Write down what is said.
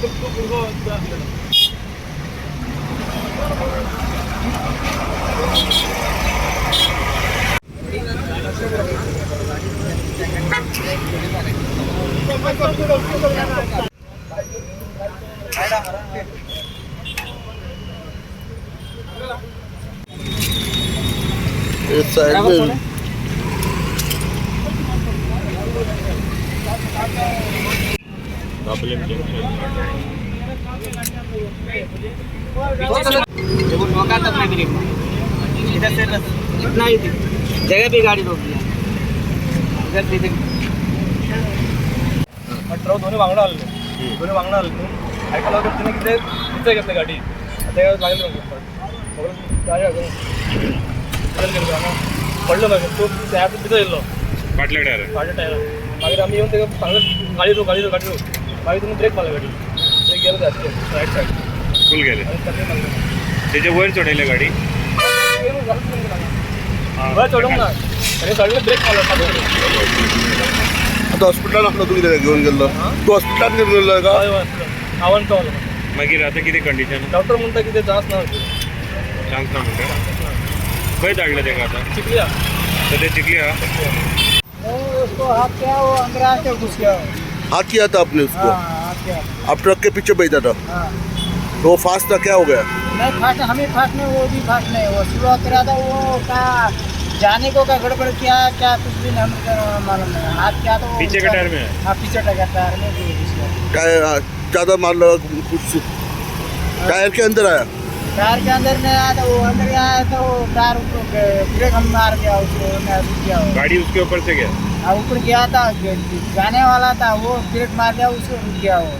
तो भुरगो आसलेलो. इस साइड में वो ठोका था अपने ब्रेक में, इधर से बस इतना ही थी जगह पे गाड़ी रोक दिया, इधर से इधर। ट्रक दोन्ही वांगडा आसले, दोन्ही वांगडा आसले न्हू. हाका लागून तिणें कितें पिचर घेतलें गाडी, तेका लागलें मागीर गाडी गेलो हांगा पडलो. मागीर तो त्या भितर येयलो. फाटल्या टायरार. फाटल्या टायरार. मागीर आमी येवन तेका सांगलें, गाडी रोक, गाडी रोक, गाडी रोक. मागीर तिणें ब्रेक मारले, गाडी ब्रेक गेलो जास्त रायट सायड. फूल गेले. आनी ताका मारलें. तेजे वयर चडयले गाडी. वयर चडूंक ना, ताणें सगळें ब्रेक मारलो. आता हॉस्पिटलान आसलो तूं, कितें घेवन गेल्लो तूं हॉस्पिटलान घेवन गेल्लो का? हय हय, हांवें तो मागीर आतां कितें कंडिशन? डॉक्टर म्हणटा कितें चान्स ना. चान्स ना म्हणटा. खंय धाडलें तेका आतां? चिखली. सद्या चिखली आहा. उसको हाथ क्या, वो अंदर आके घुस गया. हाथ किया था आपने उसको? हाँ, हाथ क्या. आप ट्रक के पीछे बैठा था? हाँ. तो वो फास्ट था, क्या हो गया? नहीं, फास्ट हमें फास्ट नहीं, वो भी फास्ट नहीं, वो स्लो करा था। वो क्या जाने को क्या गड़बड़ किया क्या, कुछ भी नहीं हमको मालूम नहीं। हाथ क्या तो वो पीछे के टायर में है? हाँ, पीछे का टायर में भी घुस गया। टायर हाँ, ज्यादा मार लगा कुछ, टायर के अंदर आया? टायर के अंदर नहीं आया था वो, अंदर आया तो वो टायर ऊपर ब्रेक हम मार गया उसको, मैं रुक गया वो। गाड़ी उसके ऊपर से गया? हाँ, ऊपर गया था, जाने वाला था, वो ब्रेक मार दिया उसको, रुक गया वो।